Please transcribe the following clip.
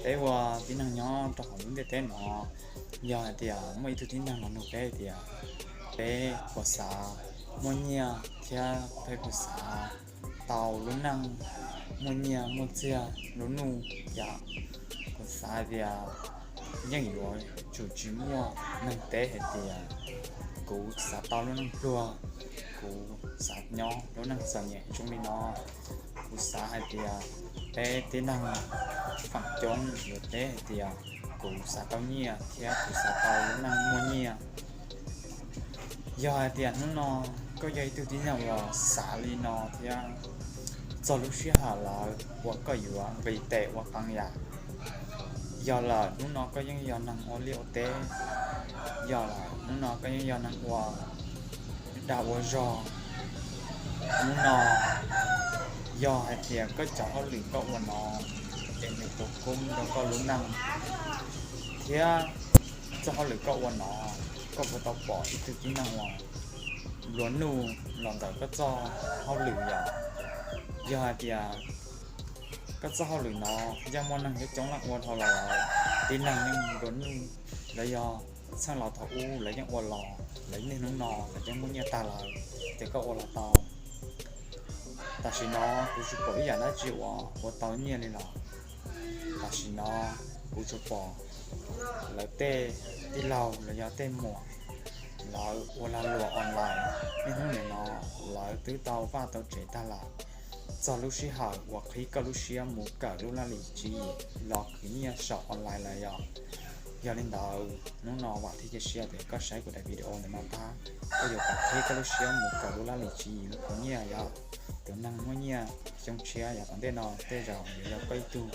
Peb ua tib neeg nyob rau hauv lub ntiaj teb no, yog hais tias muaj ib tug tib neeg los nug peb tias peb puas xav muaj nyiaj thiab peb puas xav tau lub neej muaj nyiaj muaj txiag lub nuj yom, kuv xav hais tias yeej yuav tsum tsis muaj neeg teb hais tias kuv xav tau lub neej pluag, kuv xav nyob lub neej txom nyem zoo li no. Kuv xav hais tias peb tib neeg feem coob yuav teb hais tias kuv xav tau nyiaj thiab kuv xav tau lub neej muaj nyiaj. Yog hais tias hnub no koj yog ib tug tib neeg uas xav li no thiab, txog lub sij hawm lawm uas koj yuav nqis tes ua qee yam. Yog lawm hnub no koj yeej yog neeg ua liaj ua teb, yog lawm hnub no koj yeej yog neeg ua dag ua zog. Hnub no yog hais tias koj cov hauj lwm koj ua no es nws tus koob rau koj lub neej, thiab txoj hauj lwm koj ua no, koj puas tau pom ib tug tib neeg uas nplua nuj los ntawm koj txoj hauj lwm yom? Yog hais tias koj txoj hauj lwm no yeej muaj neeg coob coob leej ua dhau los lawm, tib neeg yeej nplua nuj, lawv yog txheej laus thaum ub lawv yeej ua los, lawv niaj hnub no lawv yeej muaj nyiaj tag lawm, ces koj ua los tau. Tam sim no kuv tsis pom ib yam dab tsi uas ua tau nyiaj li los. Tam sim no kuv tsuas pom lawv tej tij laug los yog tej muam, lawv ua lag luam online, niaj hnub nim no lawv twb tau vaj tau tsev tag lawm. Txog lub sij hawm uas qhib koj lub siab mus kawm lub laj lim tswv yim los khwv nyiaj saum online lawm yom. Yog li ntawd hnub no vam thiab cia siab tias koj saib kuv daim video ntawm no tag, koj yuav pab qhib koj lub siab mus kawm lub laj lim tswv yim los khwv nyiaj yom. Tus neeg muaj nyiaj xyoo tshiab yav tom ntej no tej zaum yuav yog koj ib tug.